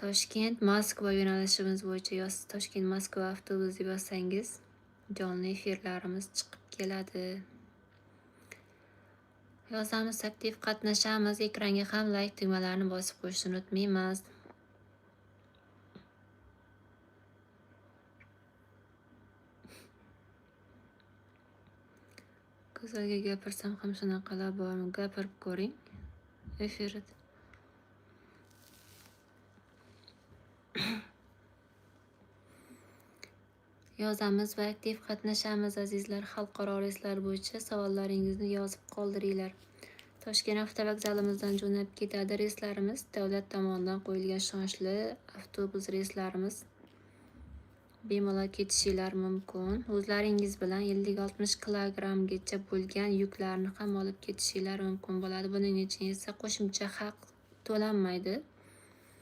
Toshkent Moskva yo'nalishimiz bo'yicha Toshkent Moskva avtobus deb yozsangiz, jonli efirlarimiz chiqib keladi. Yozamiz, aktiv qatnashamiz. Ekranga ham layk tugmalarini bosib qo'yishni unutmaymiz. Go'zalga gapirsam ham shunaqalar bormi? Gapirib ko'ring. Efirda. Yozamiz va aktiv qatnashamiz azizlar. Xalqaro reyslar bo'yicha savollaringizni yozib qoldiringlar. Toshkent avtovokzalimizdan jo'nab ketadi reyslarimiz. Davlat tomonidan qo'yilgan ishonchli avtobus reyslarimiz. Bemalol ketishinglar mumkin. O'zlaringiz bilan 50-60 kilogrammgacha bo'lgan yuklarni ham olib ketishinglar mumkin bo'ladi. Buning uchun esa qo'shimcha haq to'lanmaydi.